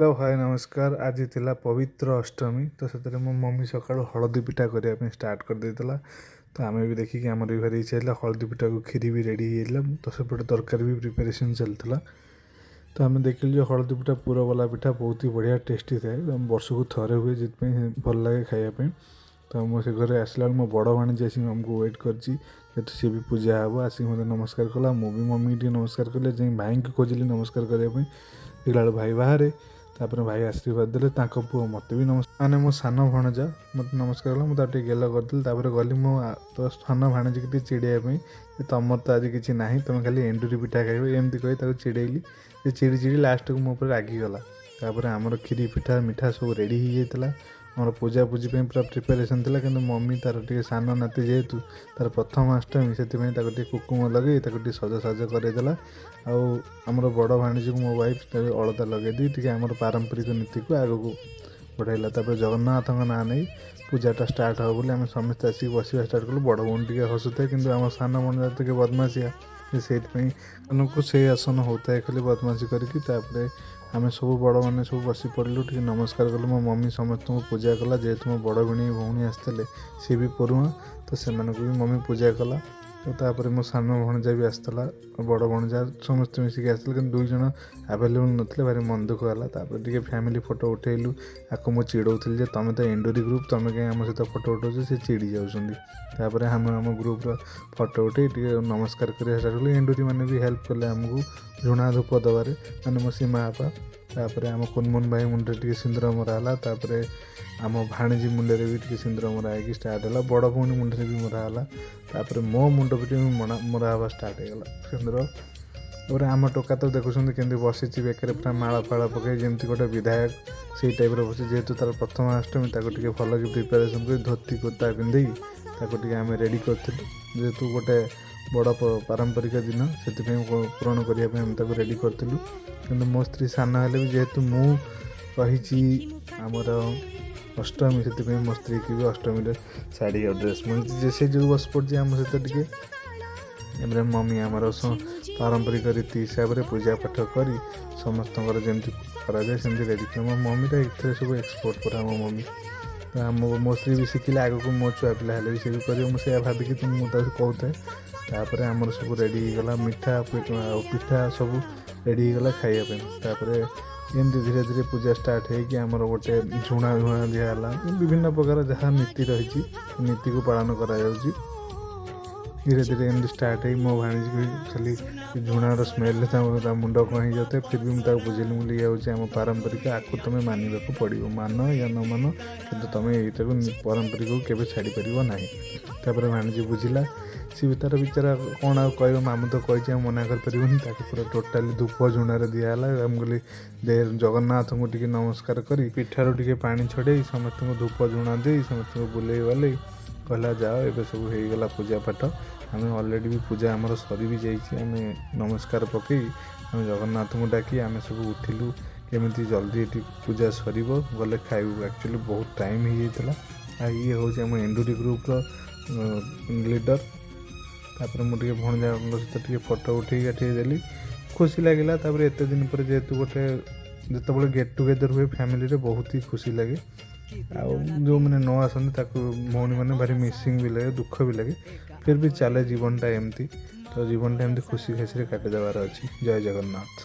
Hello, ହାଏ, ନମସ୍କାର। ଆଜି ଥିଲା ପବିତ୍ର ଅଷ୍ଟମୀ। ତ ସେଥିରେ ମୋ ମମି ସକାଳୁ ହଳଦୀ ପିଠା କରିବା ପାଇଁ ଷ୍ଟାର୍ଟ କରିଦେଇଥିଲା। ତ ଆମେ ବି ଦେଖିକି ଆମର ବି ଭାରି ଇଚ୍ଛା ହେଇଥିଲା। ହଳଦୀ ପିଠାକୁ କ୍ଷୀରି ବି ରେଡ଼ି ହେଇଯାଇଥିଲା। ତ ସେପଟେ ତରକାରୀ ବି ପ୍ରିପାରେସନ୍ ଚାଲିଥିଲା। ତ ଆମେ ଦେଖିଲୁ ଯେ ହଳଦୀ ପିଠା, ପୁର ବାଲା ପିଠା ବହୁତ ହି ବଢ଼ିଆ ଟେଷ୍ଟି ଥାଏ। ବର୍ଷକୁ ଥରେ ହୁଏ, ସେଥିପାଇଁ ଭଲ ଲାଗେ ଖାଇବା ପାଇଁ। ତ ମୁଁ ସେ ଘରେ ଆସିଲା ବେଳକୁ ମୋ ବଡ଼ ଭାଣିଜୀ ଆସିକି ଆମକୁ ୱେଟ୍ କରିଛି। ଯେହେତୁ ସିଏ ବି ପୂଜା ହେବ, ଆସିକି ମୋତେ ନମସ୍କାର କଲା। ମୁଁ ବି ମମିକି ଟିକେ ନମସ୍କାର କଲି। ଯାଇ ଭାଇଙ୍କୁ ଖୋଜିଲି ନମସ୍କାର କରିବା ପାଇଁ, ଦେଖିଲା ବେଳକୁ ଭାଇ ବାହାରେ। ତାପରେ ଭାଇ ଆଶୀର୍ବାଦ ଦେଲେ। ତାଙ୍କ ପୁଅ ମୋତେ ବି ନମସ୍କାର, ମାନେ ମୋ ସାନ ଭଣଜା ମୋତେ ନମସ୍କାର କଲା। ମୁଁ ତାକୁ ଟିକେ ଗେଲ କରିଦେଲି। ତାପରେ ଗଲି ମୋ ତ ସାନ ଭାଣିଜୀକି ଟିକେ ଚିଡ଼େଇବା ପାଇଁ ଯେ ତମର ତ ଆଜି କିଛି ନାହିଁ, ତମେ ଖାଲି ଏଣ୍ଡୁରି ପିଠା ଖାଇବ, ଏମିତି କହି ତାକୁ ଚିଡ଼େଇଲି। ସେ ଚିଡ଼ି ଚିଡ଼ି ଲାଷ୍ଟକୁ ମୋ ଉପରେ ରାଗିଗଲା। ତାପରେ ଆମର କ୍ଷୀରି, ପିଠା, ମିଠା ସବୁ ରେଡ଼ି ହେଇଯାଇଥିଲା। ଆମର ପୂଜାପୂଜି ପାଇଁ ପୁରା ପ୍ରିପାରେସନ୍ ଥିଲା। କିନ୍ତୁ ମମି ତାର ଟିକେ ସାନ ନାତି ଯେହେତୁ, ତାର ପ୍ରଥମ ଅଷ୍ଟମୀ, ସେଥିପାଇଁ ତାକୁ ଟିକେ କୁକୁମ ଲଗେଇ ତାକୁ ଟିକେ ସଜସାଜ କରେଇଦେଲା। ଆଉ ଆମର ବଡ଼ ଭାଣିଜୀକୁ ମୋ ୱାଇଫ୍ ତାକୁ ଅଳତା ଲଗେଇ ଦେଇ ଟିକେ ଆମର ପାରମ୍ପରିକ ନୀତିକୁ ଆଗକୁ ବଢ଼ାଇଲା। ତାପରେ ଜଗନ୍ନାଥଙ୍କ ନାଁ ନେଇ ପୂଜାଟା ଷ୍ଟାର୍ଟ ହେବ ବୋଲି ଆମେ ସମସ୍ତେ ଆସିକି ବସିବା ଷ୍ଟାର୍ଟ କଲୁ। ବଡ଼ ଭଉଣୀ ଟିକେ ହସୁଥାଏ, କିନ୍ତୁ ଆମ ସାନ ଭଉଣୀ ଟିକେ ବଦମାସିଆ, ସେଇଥିପାଇଁ ଆମକୁ ସେଇ ଆସନ ହେଉଥାଏ ଖାଲି ବଦମାସି କରିକି। ତାପରେ ଆମେ ସବୁ ବଡ଼ମାନେ ସବୁ ବସି ପଡ଼ିଲୁ, ଟିକେ ନମସ୍କାର କଲୁ। ମୋ ମମି ସମସ୍ତଙ୍କୁ ପୂଜା କଲା। ଯେହେତୁ ମୋ ବଡ଼ ଭିଣେଇ ଭଉଣୀ ଆସିଥିଲେ, ସିଏ ବି ପରୁଆଁ, ତ ସେମାନଙ୍କୁ ବି ମମି ପୂଜା କଲା। ତ ତାପରେ ମୋ ସାନ ଭଣଜା ବି ଆସିଥିଲା, ବଡ଼ ଭଣଜା, ସମସ୍ତେ ମିଶିକି ଆସିଥିଲେ। କିନ୍ତୁ ଦୁଇ ଜଣ ଆଭେଲେବୁଲ୍ ନଥିଲେ, ଭାରି ମନ ଦୁଃଖ ହେଲା। ତାପରେ ଟିକେ ଫ୍ୟାମିଲି ଫଟୋ ଉଠେଇଲୁ। ଆକୁ ମୁଁ ଚିଡ଼ଉଥିଲି ଯେ ତମେ ତ ଏଣ୍ଡୁରି ଗ୍ରୁପ୍, ତମେ କାହିଁ ଆମ ସହିତ ଫଟୋ ଉଠାଉଛ? ସେ ଚିଡ଼ି ଯାଉଛନ୍ତି। ତାପରେ ଆମେ ଆମ ଗ୍ରୁପ୍ର ଫଟୋ ଉଠେଇ ଟିକେ ନମସ୍କାର କରିବା ଷ୍ଟାର୍ଟ କଲୁ। ଏଣ୍ଡୁରି ମାନେ ବି ହେଲ୍ପ କଲେ ଆମକୁ ଝୁଣା ଧୂପ ଦେବାରେ, ମାନେ ମୋ ସୀମା ବାପା। ତାପରେ ଆମ କୁନମୁନ ଭାଇ ମୁଣ୍ଡରେ ଟିକେ ସିନ୍ଦୁର ମରା ହେଲା। ତାପରେ ଆମ ଭାଣିଜୀ ମୁଣ୍ଡରେ ବି ଟିକେ ସିନ୍ଦୁର ମରା ହେଇକି ଷ୍ଟାର୍ଟ ହେଲା। ବଡ଼ ଭଉଣୀ ମୁଣ୍ଡରେ ବି ମରା ହେଲା। ତାପରେ ମୋ ମୁଣ୍ଡ ବି ଟିକେ ମରା ହେବା ଷ୍ଟାର୍ଟ ହେଇଗଲା ସିନ୍ଦୁର। ତାପରେ ଆମ ଟୋକା ତ ଦେଖୁଛନ୍ତି କେମିତି ବସିଛି ବେକରେ ପୁରା ମାଳ ଫାଳ ପକାଇ, ଯେମିତି ଗୋଟେ ବିଧାୟକ ସେଇ ଟାଇପ୍ର ବସିଛି। ଯେହେତୁ ତାର ପ୍ରଥମ ଅଷ୍ଟମୀ, ତାକୁ ଟିକେ ଭଲକି ପ୍ରିପାରେସନ୍ କରି ଧୋତି କୁର୍ତ୍ତା ପିନ୍ଧେଇ ତାକୁ ଟିକେ ଆମେ ରେଡ଼ି କରିଥିଲୁ। ଯେହେତୁ ଗୋଟେ ବଡ଼ ପାରମ୍ପରିକ ଦିନ, ସେଥିପାଇଁ ପୂରଣ କରିବା ପାଇଁ ଆମେ ତାକୁ ରେଡ଼ି କରିଥିଲୁ। କିନ୍ତୁ ମୋ ସ୍ତ୍ରୀ ସାନ ହେଲେ ବି ଯେହେତୁ ମୁଁ କହିଛି ଆମର ଅଷ୍ଟମୀ, ସେଥିପାଇଁ ମୋ ସ୍ତ୍ରୀକି ବି ଅଷ୍ଟମୀରେ ଶାଢ଼ୀ ଆଉ ଡ୍ରେସ୍ ମିଳିଛି ଯେ ସେ ଯୋଗୁଁ ବସି ପଡ଼ିଛି ଆମ ସହିତ ଟିକେ। ଏବେ ମମି ଆମର ପାରମ୍ପରିକ ରୀତି ହିସାବରେ ପୂଜା ପାଠ କରି ସମସ୍ତଙ୍କର ଯେମିତି କରାଯାଏ ସେମିତି ରେଡ଼ି କରେ। ମୋ ମମିଟା ଏଥିରେ ସବୁ ଏକ୍ସପର୍ଟ ପୁରା ଆମ ମମି। ତ ଆମ ମୋ ସ୍ତ୍ରୀ ବି ଶିଖିଲେ ଆଗକୁ ମୋ ଛୁଆ ପିଲା ହେଲେ ବି ସେ ବି କରିବ, ମୁଁ ସେଇଆ ଭାବିକି ତ ମୁଁ ତାକୁ କହୁଥାଏ। ତାପରେ ଆମର ସବୁ ରେଡ଼ି ହେଇଗଲା, ମିଠା ଆଉ ପିଠା ସବୁ ରେଡ଼ି ହେଇଗଲା ଖାଇବା ପାଇଁ। ତାପରେ ଏମିତି ଧୀରେ ଧୀରେ ପୂଜା ଷ୍ଟାର୍ଟ ହେଇକି ଆମର ଗୋଟେ ଝୁଣା ଝୁଣା ଦିଆହେଲା। ବିଭିନ୍ନ ପ୍ରକାର ଯାହା ନୀତି ରହିଛି, ନୀତିକୁ ପାଳନ କରାଯାଉଛି। ଧୀରେ ଧୀରେ ଏମିତି ଷ୍ଟାର୍ଟ ହେଇ ମୋ ଭାଣିଜୀକୁ ବି ଖାଲି ଝୁଣାର ସ୍ମେଲରେ ତା ମୁଣ୍ଡ କ'ଣ ହେଇଯାଉଥାଏ। ଫିର୍ ବି ମୁଁ ତାକୁ ବୁଝେଇଲି, ମୁଁ କହିଲି, ଇଏ ହେଉଛି ଆମ ପାରମ୍ପରିକ, ଆକୁ ତୁମେ ମାନିବାକୁ ପଡ଼ିବ। ମାନ ୟା ନ ମାନ, କିନ୍ତୁ ତୁମେ ଏଇଟାକୁ ପାରମ୍ପରିକକୁ କେବେ ଛାଡ଼ିପାରିବ ନାହିଁ। ତାପରେ ଭାଣିଜୀ ବୁଝିଲା। ସିଏ ବି ତାର ବିଚାରା କ'ଣ ଆଉ କହିବ, ମାମୁଁ ତ କହିଛି, ଆଉ ମନା କରିପାରିବନି। ତାକୁ ପୁରା ଟୋଟାଲି ଧୂପ ଝୁଣାରେ ଦିଆହେଲା। ମୁଁ କହିଲି ଦେ, ଜଗନ୍ନାଥଙ୍କୁ ଟିକେ ନମସ୍କାର କରି ପିଠାରୁ ଟିକେ ପାଣି ଛଡ଼େଇ ସମସ୍ତଙ୍କୁ ଧୂପ ଝୁଣା ଦେଇ ସମସ୍ତଙ୍କୁ ବୁଲେଇ ବାଲେଇ କହିଲା, ଯାଅ, ଏବେ ସବୁ ହେଇଗଲା ପୂଜା ପାଠ। ଆମେ ଅଲରେଡ଼ି ବି ପୂଜା ଆମର ସରି ବି ଯାଇଛି। ଆମେ ନମସ୍କାର ପକେଇ, ଆମେ ଜଗନ୍ନାଥଙ୍କୁ ଡାକି ଆମେ ସବୁ ଉଠିଲୁ, କେମିତି ଜଲ୍ଦି ଏଠି ପୂଜା ସରିବ, ଗଲେ ଖାଇବୁ। ଆକ୍ଚୁଆଲି ବହୁତ ଟାଇମ୍ ହେଇଯାଇଥିଲା। ଆଉ ଇଏ ହେଉଛି ଆମ ଏଣ୍ଡୁରି ଗ୍ରୁପ୍ର ଲିଡ଼ର। ତାପରେ ମୁଁ ଟିକେ ଭଣଜାଙ୍କ ସହିତ ଟିକେ ଫଟୋ ଉଠେଇକି କାଠେଇ ଦେଲି, ଖୁସି ଲାଗିଲା। ତାପରେ ଏତେ ଦିନ ପରେ ଯେହେତୁ ଗୋଟେ ଯେତେବେଳେ ଗେଟ୍ ଟୁଗେଦର୍ ହୁଏ ଫ୍ୟାମିଲିରେ, ବହୁତ ହି ଖୁସି ଲାଗେ। ଆଉ ଯେଉଁମାନେ ନ ଆସନ୍ତି, ତାକୁ ଭଉଣୀମାନେ ଭାରି ମିସିଂ ବି ଲାଗେ, ଦୁଃଖ ବି ଲାଗେ। ଫିର୍ ବି ଚାଲେ, ଜୀବନଟା ଏମିତି। ତ ଜୀବନଟା ଏମିତି ଖୁସି ଖୁସିରେ କାଟିଦେବାର ଅଛି। ଜୟ ଜଗନ୍ନାଥ।